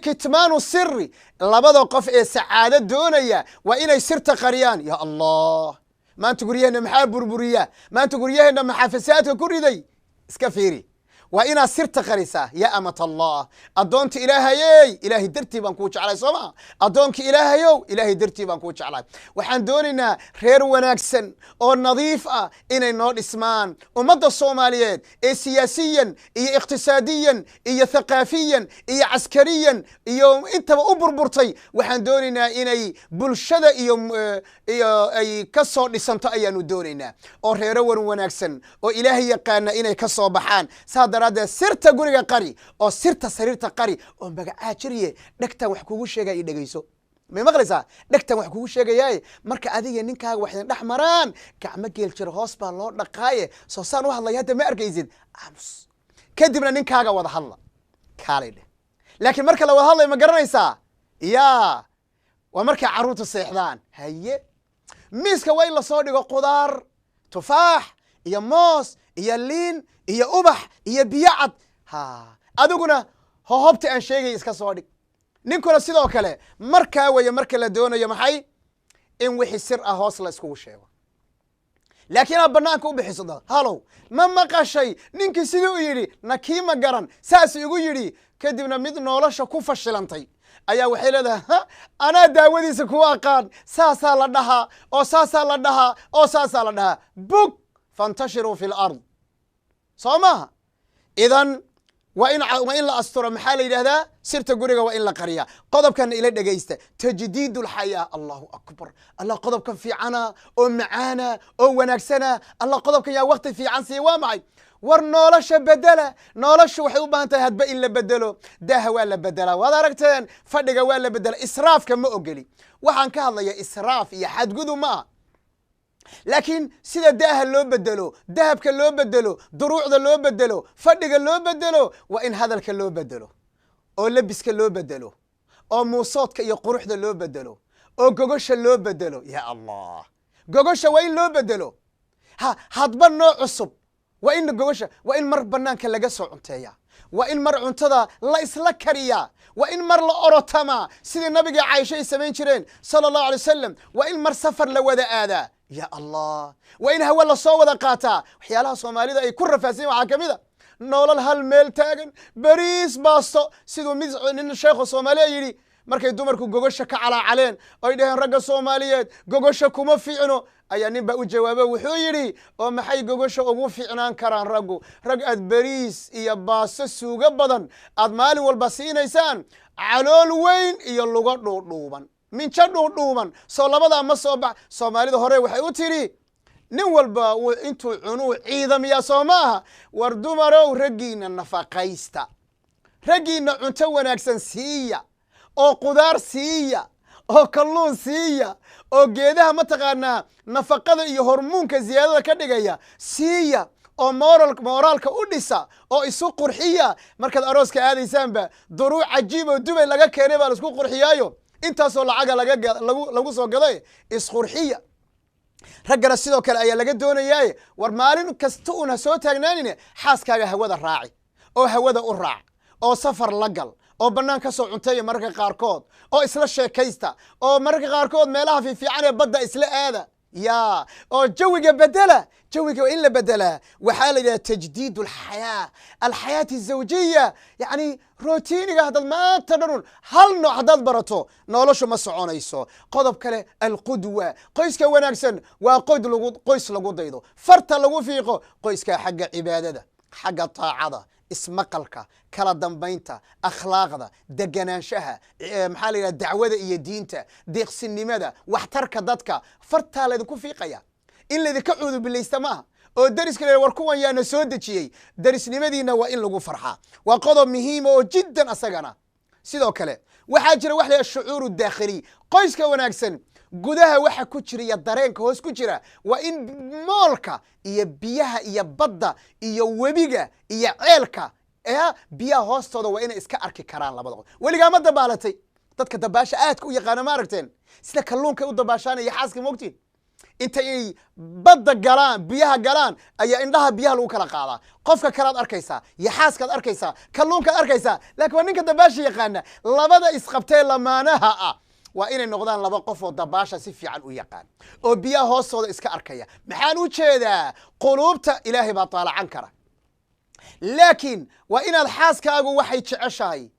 kitmaanu siri. Labada qof ee sacaado doonaya waa inay sirta qariyaan. Ya Allah! Maanta guryaheenna maxaa burburiya? Maanta guryaheenna maxaa fasaadka ku riday? Iska fiiri. Waa inaad sirta qarisaa. Ya amat Allah, addoonta Ilaahayey, Ilaahay dartii baan kuu jeclay. Soo maa? Addoonka Ilaahayow, Ilaahay dartii baan kuu jeclay. Waxaan doonaynaa reer wanaagsan oo nadiif ah inay noo dhismaan. Ummadda Soomaaliyeed ee siyaasiyan iyo iqtisaadiyan iyo thaqaafiyan iyo caskariyan iyo intaba u burburtay, waxaan doonaynaa inay bulshada iyo ay ka soo dhisanto ayaanu doonaynaa, oo reero wan wanaagsan oo Ilaahay yaqaana inay ka soo baxaan. Saa daraaddeed sirta guriga qari, oo sirta sariirta qari, oo magacaa jiriye dhegtan wax kugu sheegaya i dhegeyso. May maqlaysaa? Dhegtan wax kugu sheegayaaye, marka adiga ninkaaga wax idin dhex maraan, gacmo geel jiro hoos baa loo dhaqaaye. Soo saan u hadlaya hadda ma arkaysid? Aamus, kadibna ninkaaga wada hadla, kaalay dheh. Laakiin marka la wada hadlayo, ma garanaysaa? Ya waa markay carruurtu seexdaan. Haye, miiska waa in lasoo dhigo qudaar, tufaax iyo moos iyo liin iyo ubax iyo biyo cad. Ha, adiguna hohobta aan sheegaya iska soo dhig, ninkuna sidoo kale. Markaa weeye marka la doonayo maxay? In wixii sir ah hoos la iskugu sheego. Laakiin inaad banaanka u bixiso dad: "Halow, ma maqashay ninkii sidii u yidhi? Na kii ma garan saasuu igu yidhi." Kadibna mid nolosha ku fashilantay ayaa waxay leedahay: "Ha, anaa daawadiisa kuwa aqaan, saasaa la dhahaa oo saasaa la dhahaa oo saasaa la dhahaa." Bug fantashiruu fi lard, soo maaha? Idan waa in la asturo. Maxaa la yidhahdaa? Sirta guriga waa in la qariya. Qodobkana ila dhegaysta: tajdiid alxayaa. Allahu akbar! Allah, qodobkan fiicana oo macaana oo wanaagsana. Allah, qodobkan yaa wakti fiican siiya. Waa maxay? War nolosha bedela. Nolosha waxay u baahan tahay hadba in la bedelo. Daaha waa la bedelaa, waad aragteen. Fadhiga waa la bedela. Israafka ma ogeli. Waxaan ka hadlaya israaf iyo xadgudub ma aha, laakiin sida daaha loo bedelo, dahabka loo bedelo, duruucda loo bedelo, fadhiga loo bedelo, waa in hadalka loo bedelo, oo labiska loo bedelo, oo muusoodka iyo quruxda loo bedelo, oo gogosha loo bedelo. Ya Allah, gogosha waa in loo bedelo. Ha hadba nooc cusub waa in gogosha, waa in mar banaanka laga soo cunteeya, waa in mar cuntada la isla kariyaa, waa in mar la orotamaa sidii nabiga Caaisha ay samayn jireen sala Allahu alay wasalam, waa in mar safar la wada aadaa. Ya Allah, waa in hawe lasoo wada qaataa. Waxyaalaha Soomaalida ay ku rafaadsan waxaa ka mid a nolol hal meel taagan, beriis baasto. Siduu mid nin sheekho Soomaaliya yidhi: Markay dumarku gogosha ka calaacaleen oy dhaheen ragga Soomaaliyeed gogosha kuma fiicno, ayaa nin baa u jawaabo, wuxuu yidhi: "Oo maxay gogosha ugu fiicnaan karaan raggu? Rag aad beriis iyo baaso suugo badan aad maalin walba siinaysaan, calool weyn iyo lugo dhuudhuuban, minjo dhuudhuuban, soo labadaa ma soo bax." Soomaalida hore waxay u tidhi: "Nin walba intuu cunuu ciidamiyaa." Soo ma aha? War dumarow, raggiina nafaqaysta, raggiina cunto wanaagsan siiya, oo qudaar siiya, oo kalluun siiya, oo geedaha mataqaanaa nafaqada iyo hormuunka ziyaadada ka dhigaya siiya, oo mooraalka u dhisa, oo isu qurxiya. Markaad arooska aadaysaanba duruuc cajiib oo Dubay laga keenay baa laisku qurxiyaayo, intaasoo lacaga lagu soo gaday. Isqurxiya. Raggana sidoo kale ayaa laga doonayaaye, war maalin kasta uun ha soo taagnaanine, xaaskaaga hawada raaci, oo hawada u raac, oo safar la gal, oo bannaan ka soo cunteeya mararka qaarkood, oo isla sheekaysta, oo mararka qaarkood meelaha fiifiican ee badda isla aada ya, oo jawiga bedela. Jawiga waa in la bedelaa. Waxaa la yidhaha tajdiid alxayaa, alxayaati azawjiya. Yacni routiniga haddaad maanta dhan hal nooc haddaad barato, noloshu ma soconayso. Qodob kale, alqudwa. Qoyska wanaagsan waa qoys lagu daydo, farta lagu fiiqo. Qoyska xagga cibaadada, xagga taacada, ismaqalka, kala dambaynta, akhlaaqda, deganaanshaha, maxaa la yidhaha, dacwada iyo diinta, deeqsinimada, waxtarka dadka, fartaa laydinku fiiqaya. In laydinka cuudubilaysta maaha oo deriska la war kuwan yaana soo dejiyey. Derisnimadiina waa in lagu farxaa. Waa qodob muhiima oo jiddan asagana. Sidoo kale waxaa jira wax la yidhaha shucuuru daakhiliy. Qoyska wanaagsan gudaha waxa ku jira iyo dareenka hoos ku jira waa in moolka iyo biyaha iyo badda iyo webiga iyo ceelka ee biyaha hoostooda waa inay iska arki karaan labada qof. Weligaa ma dabaalatay? Dadka dabaasha aadka u yaqaana ma aragteen sida kalluunka u dabaashaan iyo xaaska? Moogtiin intay badda galaan, biyaha galaan, ayaa indhaha biyaha lagu kala qaadaa. Qofka kalaad arkaysaa iyo xaaskaad arkaysaa, kalluunkaad arkaysaa, laakiin waa ninka dabaasha yaqaana. Labada isqabtee lamaanaha ah waa inay noqdaan laba qof oo dabaasha si fiican u yaqaan, oo biyaha hoostooda iska arkaya. Maxaan u jeedaa? Quluubta Ilaahay baa taalacan kara, laakiin waa inaad xaaskaagu waxay jeceshahay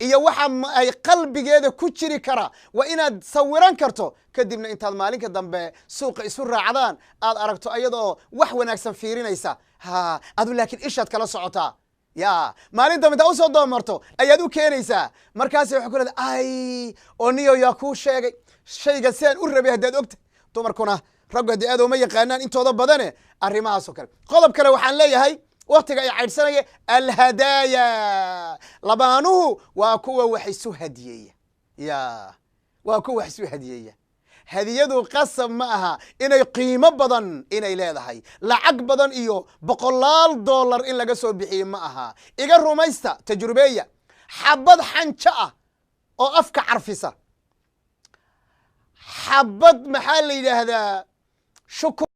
iyo waxa ay qalbigeeda ku jiri kara waa inaad sawiran karto. Kadibna intaad maalinka dambe suuqa isu raacdaan, aad aragto ayadoo wax wanaagsan fiirinaysa, ha adu laakiin ishaad kala socotaa ya. Maalin dambe intaad usoo doomarto ayaad u keenaysaa. Markaas waxay ku leedahay: "Ay, oo niyo, yaa kuu sheegay shayga sidaan u rabay?" Haddaad ogta dumarkuna raggu haddii aad uma yaqaanaan intooda badane arrimahaas oo kale. Qodob kale waxaan leeyahay, waktiga ay caydhsanaya, alhadaaya. Labaanuhu waa kuwa wax isu hadiyeeya ya, waa kuwa wax isu hadiyeeya. Hadiyadu qasab ma aha inay qiimo badan inay leedahay, lacag badan iyo boqolaal dollar in laga soo bixiye ma aha. Iga rumaysta, tajrubeeya. Xabad xanjo ah oo afka carfisa, xabad maxaa la yidhaahdaa shukur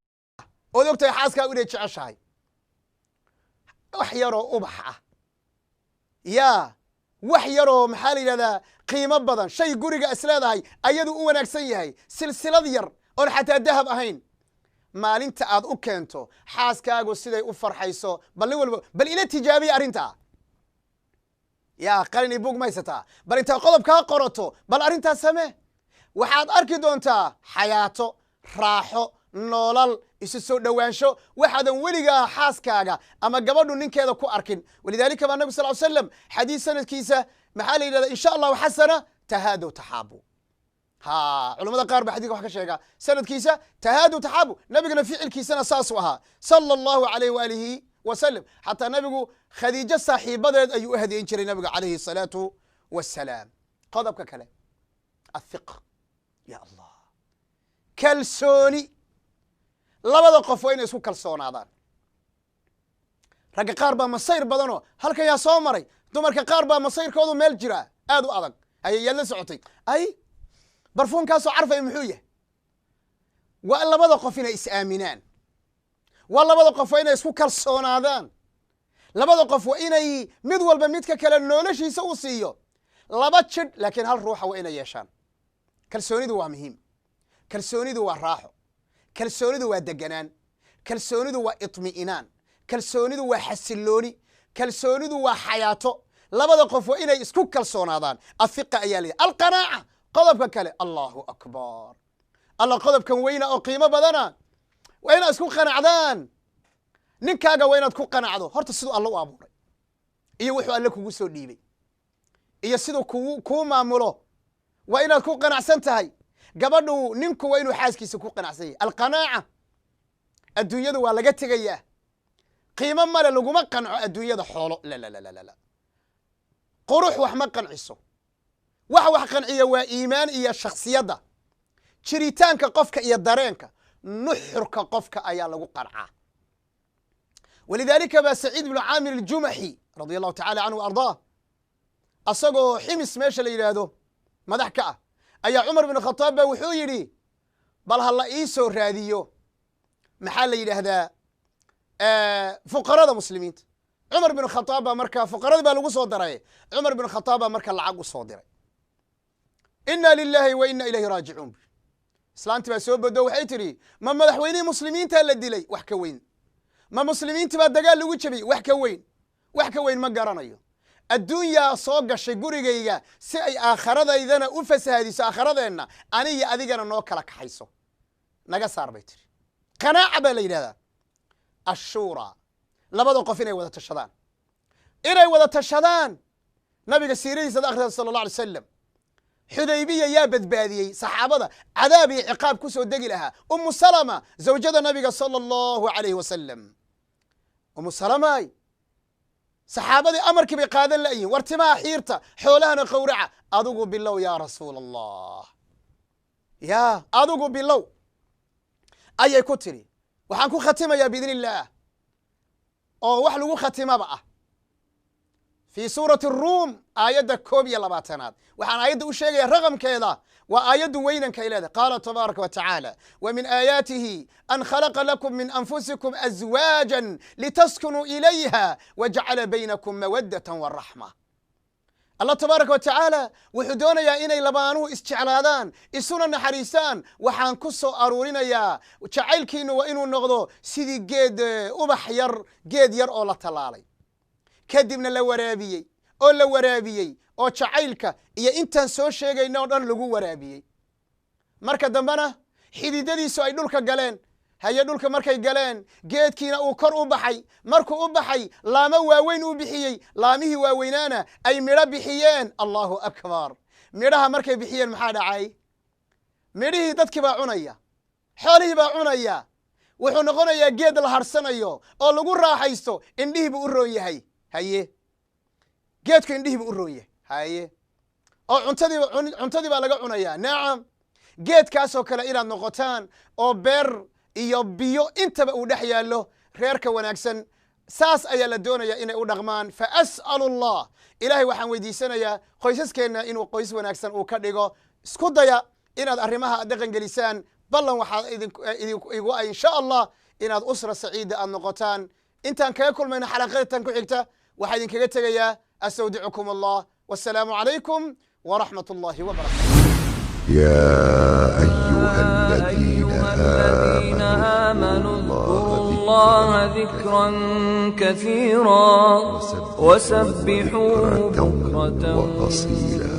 ood ogtahay xaaskaagu inay jeceshahay, wax yaroo ubax ah ya, wax yaroo maxaa la yidhahdaa qiimo badan, shay guriga is leedahay ayadu u wanaagsan yahay, silsilad yar oon xataa dahab ahayn, maalinta aad u keento xaaskaagu siday u farxayso. Bal nin walba bal ila tijaabiya arrintaa. Yaa qalin iyo buug maysataa? Bal intaad qodobkaa qorato, bal arrintaas samee. Waxaad arki doontaa xayaato, raaxo, noolal, isu soo dhowaansho waxaadan weligaa xaaskaaga ama gabadhu ninkeeda ku arkin. Walidaalika baa nabig sal slam xadiis sanadkiisa maxaa la yidhahda insha Allahu xasana: "Tahaadu taxaabu." Ha, culamada qaar ba xadidka wax ka sheega sanadkiisa: "Tahaadu taxaabu." Nabigana ficilkiisana saasuu ahaa, sala Allahu alayh waalihi wasalam. Xataa nabigu Khadiijo saaxiibadeed ayuu u hadiyen jiray nabiga calayhi asalaatu wassalaam. Qodobka kale, athiq. Ya Allah, kalsooni. Labada qof waa inay isku kalsoonaadaan. Ragga qaar baa masayr badanoo halkan yaa soo maray. Dumarka qaar baa masayrkoodu meel jira aad u adag. Haye, yaad la socotay? Ay, barfuunkaasoo carfay muxuu yahay? Waa labada qof inay is-aaminaan. Waa labada qof waa inay isku kalsoonaadaan. Labada qof waa inay mid walba midka kale noloshiisa u siiyo. Laba jidh laakiin hal ruuxa waa inay yeeshaan. Kalsoonidu waa muhiim. Kalsoonidu waa raaxo. Kalsoonidu waa deganaan. Kalsoonidu waa itmi'inaan. Kalsoonidu waa xasilooni. Kalsoonidu waa xayaato. Labada qof waa inay isku kalsoonaadaan. Athiqa ayaa layidhi. Alqanaaca, qodobka kale. Allahu akbar! Alla, qodobkan weyna oo qiimo badana. Waa inaad isku qanacdaan. Ninkaaga waa inaad ku qanacdo horta siduu Alla u abuuray iyo wuxuu Alle kugu soo dhiibay iyo siduu kuu maamulo. Waa inaad ku qanacsan tahay. Gabadhu, ninku waa inuu xaaskiisa ku qanacsan yahay. Alqanaaca. Adduunyadu waa laga tegayaa, qiimo male. Laguma qanco adduunyada. Xoolo la la la la la, qurux wax ma qanciso. Wax qanciya waa iimaan iyo shakhsiyadda, jiritaanka qofka iyo dareenka, nuxurka qofka ayaa lagu qancaa. Walidaalika baa Saciid bnu Caamir Aljumaxi, radia Allahu tacala canhu ardaah, asagoo Ximis meesha la yidhaahdo madax ka ah, ayaa Cumar bin Khataab baa wuxuu yidhi: "Bal ha la ii soo raadiyo, maxaa la yidhaahdaa, fuqarada muslimiinta." Cumar bin Khataab baa markaa, fuqaradii baa lagu soo daray, Cumar bin Khataab baa marka lacag u soo diray. "Ina lilahi wa ina ilayhi raajicuun." Islaantii baa soo bodo, waxay tidhi: "Ma madaxweynihii muslimiintaa la dilay? Wax ka weyn ma muslimiintii baa dagaal lagu jebiyey? Wax ka weyn, wax ka weyn ma garanayo. Adduunyaa soo gashay gurigayga si ay aakhiradaydana u fasahaadiso, aakhiradeenna aniyo adigana noo kala kaxayso. Naga saar," bay tiri. Qanaaca baa la yidhahdaa. Ashuura, labada qof inay wada tashadaan, inay wada tashadaan. Nabiga siiradiisa ad akhrisa, sala Allah alay salam, Xudaybiya yaa badbaadiyey saxaabada cadaab iyo ciqaab ku soo degi lahaa? Umu Salama, zawjada nabiga sala Allahu alayhi wasalam. Umu Salamay saxaabadii amarkii bay qaadan la'yihin: "War timaha xiirta, xoolahana qowraca." "Adigu bilow, yaa Rasuul Allah, yaa adigu bilow," ayay ku tidhi. Waxaan ku khatimayaa, biidni illaah, oo wax lagu khatimaba ah, fii suurati Aruum, aayadda 21aad. Waxaan aayadda u sheegaya raqamkeeda, waa aayaddu weynankay leedahay. Qaala tabaaraka wa tacaala: "Wa min aayaatihi an khalaqa lakum min anfusikum azwaaja litaskunuu ilayha wajacala baynakum mawaddata waraxma." Allah tabaaraka wa tacaala wuxuu doonayaa inay labaanuhu isjeclaadaan, isuna naxariistaan. Waxaan ku soo aruurinayaa, jacaylkiinu waa inuu noqdo sidii geed ubax yar, geed yar oo la tallaalay, kadibna la waraabiyey oo la waraabiyey, oo jacaylka iyo intaan soo sheegayna oo dhan lagu waraabiyey. Marka dambena xididadiisu ay dhulka galeen. Haye, dhulka markay galeen, geedkiina uu kor u baxay. Markuu u baxay, laamo waaweyn uu bixiyey. Laamihii waaweynaana ay midho bixiyeen. Allahu akbar! Midhaha markay bixiyeen, maxaa dhacay? Midhihii dadkii baa cunaya, xoolihii baa cunaya. Wuxuu noqonayaa geed la harsanayo oo lagu raaxaysto. Indhihii buu u roon yahay. Haye, geedku indhihii buu u roon yahay. Haye, oo cuntadii baa laga cunayaa. Nacam, geedkaasoo kale inaad noqotaan oo beer iyo biyo intaba uu dhex yaallo. Reerka wanaagsan saas ayaa la doonaya inay u dhaqmaan. Fa as'alu Allah, Ilaahay waxaan weydiisanayaa qoysaskeenna inuu qoys wanaagsan uu ka dhigo. Isku daya inaad arrimaha dhaqan gelisaan. Ballan waxaa igu ah, insha Allah, inaad usra saciida aad noqotaan. Intaan kaga kulmayno xalaqadatan ku xigta, waxaa idinkaga tegayaa: astawdicukum Allah, wassalaamu calaykum waraxmat Allahi wabarakatu. يا أيها الذين آمنوا اذكروا الله ذكرا كثيرا وسبحوه بكرة وأصيلا.